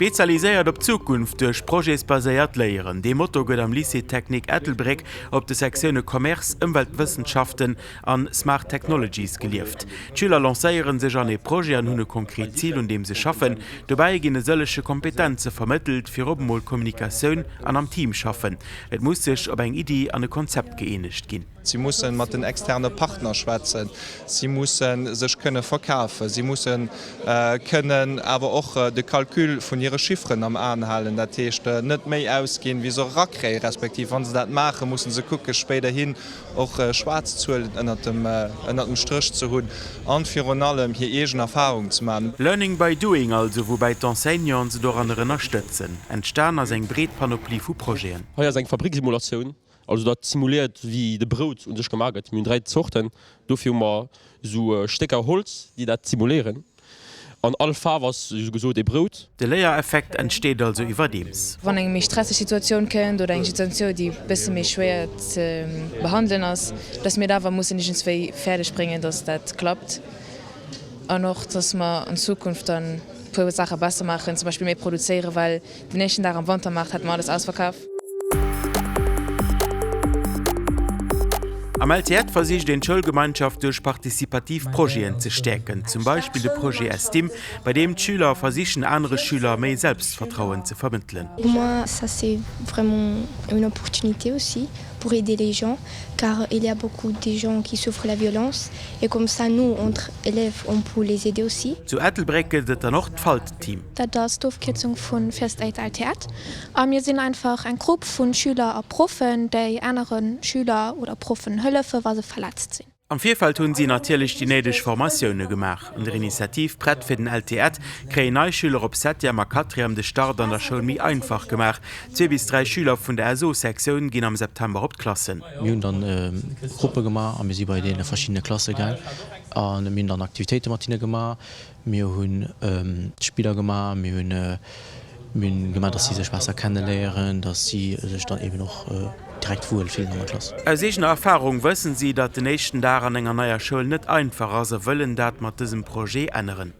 Spezialiséiert op d'Zukunft duerch projetsbaséiert Léieren, dee Motto gëtt am Lycée Technique Ettelbréck op de Sektioune Commerce, Ëmweltwëssenschaften an Smart Technologies gelieft. D'Schüler lancéiere sech an ee Projet an hunn e konkret Zil un deem se schaffen. Dobäi ginn e sëllege Kompetenze vermëttelt, virop emol Kommunikatioun an am Team schaffen. Et muss sech op eng Iddi an e Konzept gëeenegt ginn. Si musse mat den externe Partner schwätzen, si musse sech kënne verkafen, si musse kënnen awer och de Calcul vun hire Chifferen am Aen halen, dat heescht net méi ausginn, wéi se erakréien, respektiv wa se dat maachen, musse se kucke spéiderhin och schwaarz Zuelen ënnert dem Stréch ze hunn an virun allem hir eegen Erfahrung ze maachen. Learning by doing also, woubäi d'Enseignanten se doranner ënnerstëtzen. Entstan ass eng breet Panoplie vu Projeten. Hei ass eng Fabriksimulatioun. Also dat simuléiert wéi de Brout un sech gemaach gëtt. Mir hunn 3 Zorten, dofir hu mer esou Stécker Holz déi dat simuléieren an all Faarf ass esou gesot ee Brout. De Léiereffekt entsteet also iwwerdeems. Wann eng méi stresseg Situatioun kënnt oder eng Situatioun déi bësse méi schwéier ze behandelen ass, dass mir et awer mussen iergendswéi fäerdeg bréngen, dass dat klappt an och dass mer an Zukunft dann e puer Saache besser maachen, zum Beispill méi produzéieren, well Den éischten Dag am Wantermaart hate mer alles ausverkaf. Am LTEtt versicht een d'Schoulgemeinschaft duerch participativ Projeten ze stäerken. Zum Beispill de Projet Esteem, bei deem d'Schüler versichen anere Schüler méi Selbstvertrauen ze vermëttelen. Pour moi ça c'est vraiment une opportunité aussi pour aider les gens car il y a beaucoup de gens qui souffrent la violence et comme ça nous entre élèves on peut les aider aussi. Zu Ettelbréck gëtt et dann och d'Falt-Team. Dat ass d'Ofkierzung vu First Aid LTEtt. A mir sinn einfach eng Grupp vu Schüler a Proffen, déi anere Schüler oder Proffen hëllefe wa se verletzt sinn. Am Virfeld hunn si natierlech déi néideg Formatioune gemaach. An der Initiativ Prett fir den LTEtt kréien nei Schüler op Septième a Quatrième de Start an der Schoul méi einfach gemaach. Zwee bis 3 Schüler vun der SO-Sektioun ginn am September op d'Klassen. Mir hunn dann Gruppe gemaach a mir si bei deene verschiddene Klasse gaang a mir hunn dann Aktivitéite mat hinne gemaach. Mir hunn Spiller gemaach, mir hunn gemaach, dass si sech besser kenneléieren, dass si sech dann eben och direkt wuel fillen an der Klass. Aus eegener Erfarung wëssen si, datt den éischten Dag an enger neier Schoul net einfach ass a wëllen dat mat dësem Projet änneren.